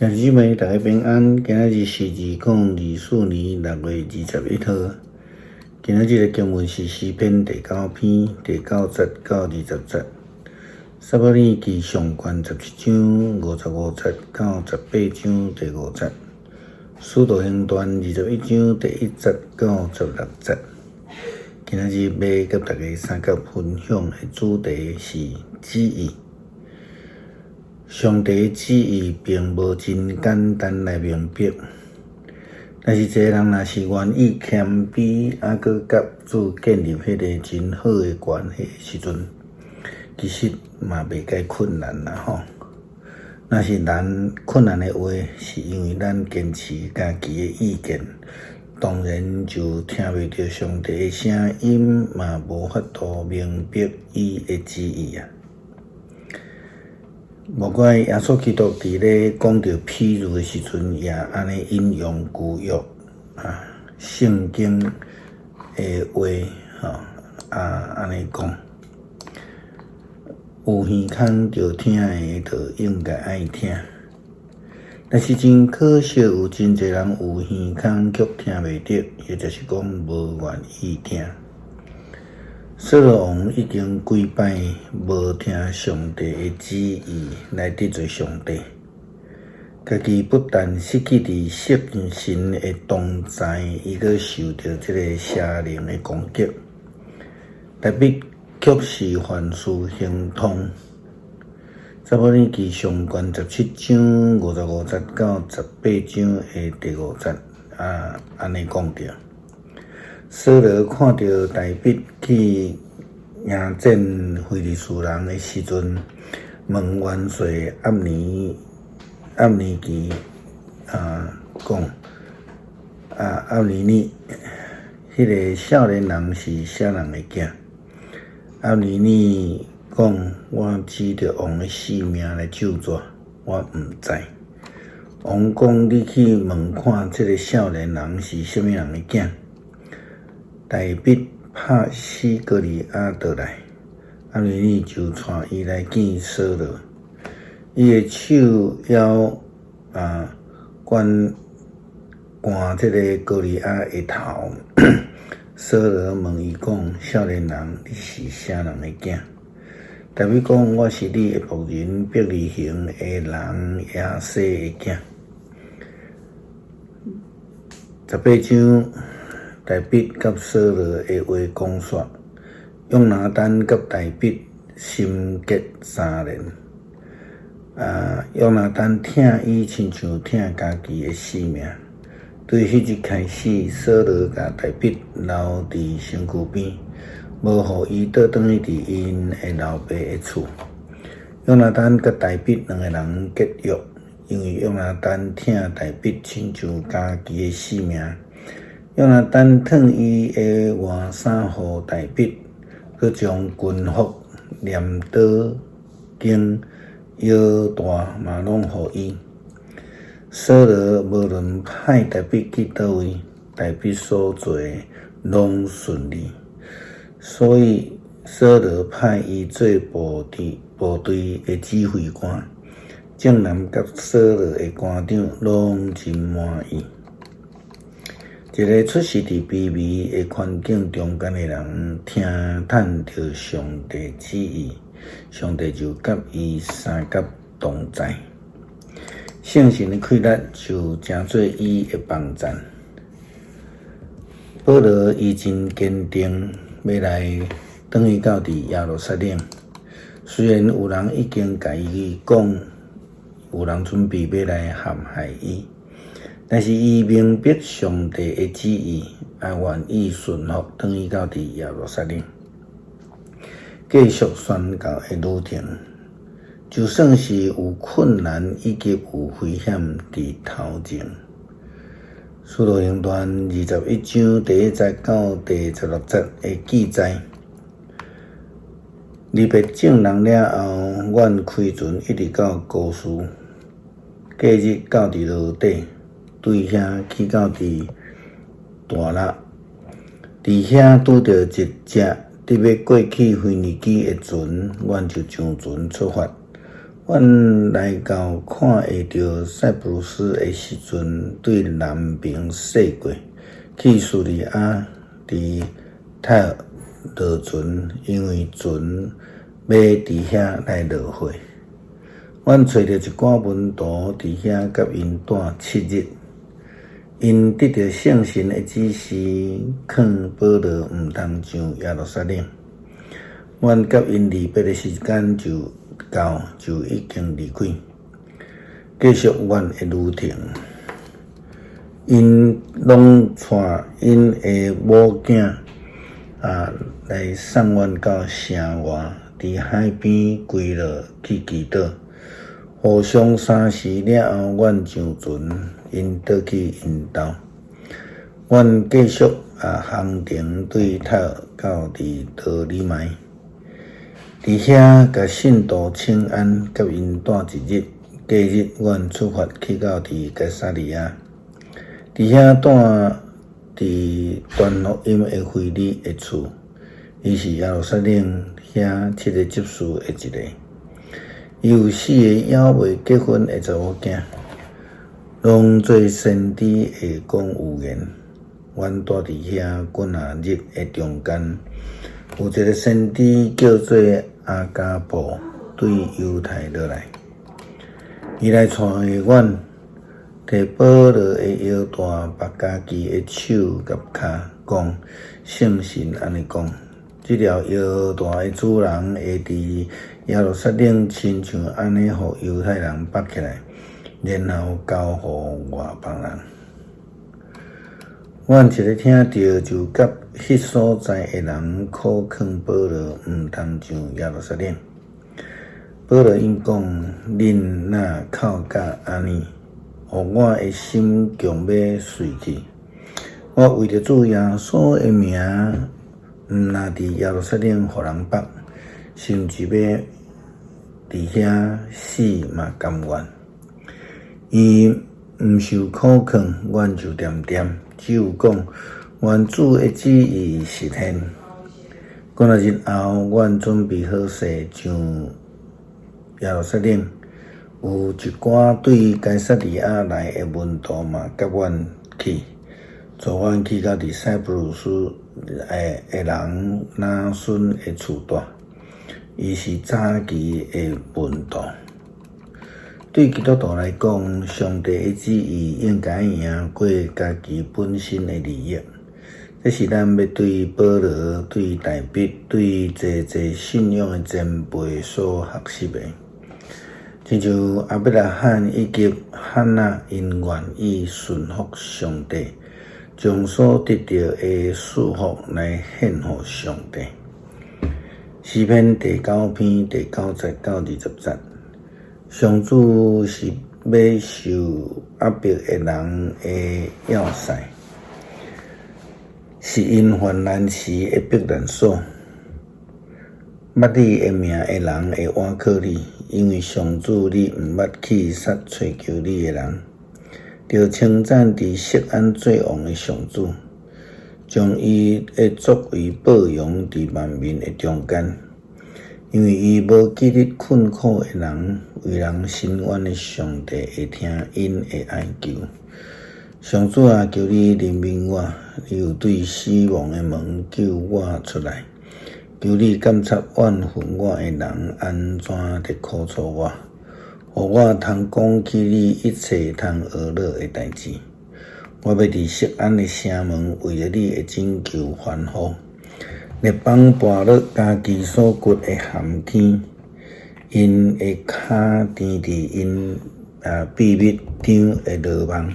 兄弟姊妹，大家平安。今仔日是2024年6月21號。今仔日的經文是詩篇第九篇第九節到20節。撒母耳記上卷17章55節到18章第5節。使徒行傳21章第1節到16節。今仔日欲佮大家相佮分享的主題是旨意。上帝旨意並無真簡單來明白，但是一個人若是願意謙卑，猶閣佮主建立彼個真好的關係時陣，其實嘛袂介困難啦吼。若是難困難的話，是因為咱堅持家己的意見，當然就聽袂著上帝的聲音，嘛無法度明白伊的旨意啊。無怪耶穌基督佇咧講著譬喻的時陣，也按呢引用舊約啊聖經的話吼啊按呢講，有耳孔著聽的，就應該愛聽。但是真可惜，有真濟人有耳孔卻聽袂著，或者是講無願意聽。掃羅王已經幾擺無聽上帝的旨意來得罪上帝，家己不但失去佇聖神的同在，伊閣受著這个邪靈的攻擊。大衛卻是凡事亨通。撒母耳記上卷17章55節到18章的第5節啊，按呢講著。掃羅看著大衛去迎戰非利士人的時陣，問元帥暗尼基啊講啊暗尼耳，彼个少年人是啥人的囝？暗尼耳講：我指著王的性命來咒詛，我毋知。王講：你去問看，這个少年人是啥物人的囝？大衛拍死歌利亞倒來，暗尼耳就帶伊來見掃羅。伊的手枵啊，懸擜這个歌利亞的頭。掃羅問伊講：少年人，你是啥人的囝？大衛講：我是你的僕人伯利恆的人耶西的囝。18章。大衛佮掃羅的話講煞，約拿單佮大衛心結相連。啊，約拿單疼伊親像疼家己的性命。對彼日開始，掃羅共大衛留佇身軀邊，無予伊倒轉去佇𪜶的老爸的厝。約拿單佮大衛兩个人結約，因為約拿單疼大衛親像家己的性命。約拿單脫伊的外衫予大衛，閣將軍服、鐮刀、弓、腰帶嘛攏予伊。掃羅無論派大衛去佗位，大衛所做的攏順利，所以掃羅派伊做部隊的指揮官。眾人佮掃羅的官長攏真滿意。一个出世佇卑微的環境中間的人，聽探著上帝旨意，上帝就佮伊相佮同在。聖神的氣力就成做伊的幫贊。保羅伊真堅定，欲來轉去到佇耶路撒冷。雖然有人已經共伊講，有人準備欲來陷害伊。但是伊明白上帝的旨意，也願意順服，轉去到佇耶路撒冷，繼續宣教的旅程。就算是有困難以及有危險佇頭前，使徒行傳21章第1節到第16節的記載，離別眾人了後，阮開船一直到高斯，隔日到佇羅底。對遐去到佇大拉，佇遐拄著一隻得欲過去腓尼基的船，阮就上船出發。阮來到看會著塞浦路斯的時陣，對南爿駛過，去敘利亞，佇泰爾落船，因為船欲佇遐來落貨。阮揣著一寡門徒佇遐佮𪜶蹛7日。𪜶得著聖神的指示，勸保羅毋通上耶路撒冷。阮佮𪜶離別的時間就到，就已經離開，繼續阮的旅程。𪜶攏帶𪜶的某囝來送阮到城外，佇海邊跪落去祈禱。互相相示了後，阮上船，𪜶倒去𪜶兜。阮繼續航程對泰爾到佇多利麥，佇遐共信徒請安，佮𪜶蹛一日。隔日，阮出發去到佇該撒利亞，佇遐蹛佇傳福音的腓利的厝，伊是耶路撒冷遐七个執事的一個。伊有四个猶未結婚的查某囝，攏做先知會講預言。阮蹛佇遐幾若日的中間，有一个先知叫做亞迦布，對猶太落來。伊來帶阮，提保羅的腰帶縛家己的手佮跤，講聖神按呢講：這條腰帶的主人會佇耶路撒冷親像按呢予猶太人縛起來，然後交予外邦人。阮一咧聽著，就佮彼所在的人苦勸保羅，毋通上耶路撒冷。保羅𪜶講：恁若哭甲按呢，予我的心強欲碎去。我為著主耶穌的名，毋但佇耶路撒冷予人縛，甚至欲佇遐死嘛甘願。伊毋受苦勸，阮就恬恬，只有講願主的旨意實現。幾若日後，阮準備好勢上耶路撒冷，有一寡對該撒利亞來的門徒嘛，佮阮去，帶阮去到佇塞浦路斯的人拿孫的厝蹛，伊是早期的門徒。對基督徒來講，上帝的旨意應該贏過家己本身的利益。這是咱欲對保羅、對大衛、對濟濟信仰的前輩所學習的。親像亞伯拉罕以及漢娜，𪜶願意順服上帝，將所得著的祝福來獻予上帝。詩篇第9篇第9節到20節，上主是欲受壓迫的人的要塞，是𪜶患難時的避難所。捌你的名的人會倚靠你，因為上主你毋捌棄殺揣求你的人。著稱讚佇錫安做王的上主，將伊的作為報揚佇萬民的中間，因為伊無記得困苦的人，為人伸冤的上帝會聽𪜶的哀求。上主啊，求你憐憫我，你有對死亡的門救我出來。求你監察怨恨我的人按怎佇苦楚我，予我通講起你一切通學樂的代誌。我欲佇錫安的城門為著你的拯救歡呼。列邦跋落家己所掘的陷坑，𪜶的跤踮佇𪜶秘密張的羅網。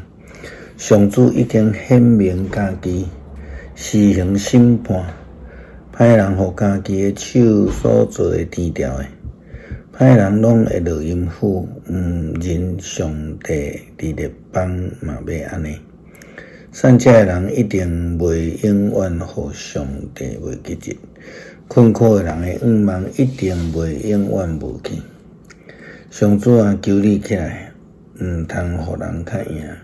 上主已經顯明家己，施行審判。歹人予家己的手所做的除掉的，歹人攏會落陰府，毋認上帝佇列邦嘛欲按呢。善者的人一定袂永遠予上帝袂記得，困苦的人的願望一定袂永遠無去。上主啊，求你起來，毋通予人較贏。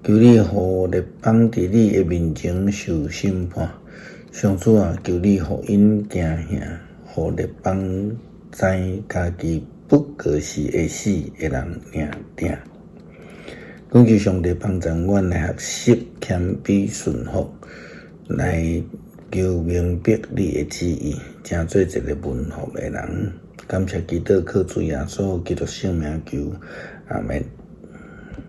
求你予列邦佇你的面前受審判。上主啊，求你予𪜶驚嚇，予列邦知家己不過是會死的人爾定。懇求上帝幫助阮來學習謙卑順服，來求明白你的旨意，成做一个順服的人。感謝基督，靠主耶穌基督聖名求，阿門。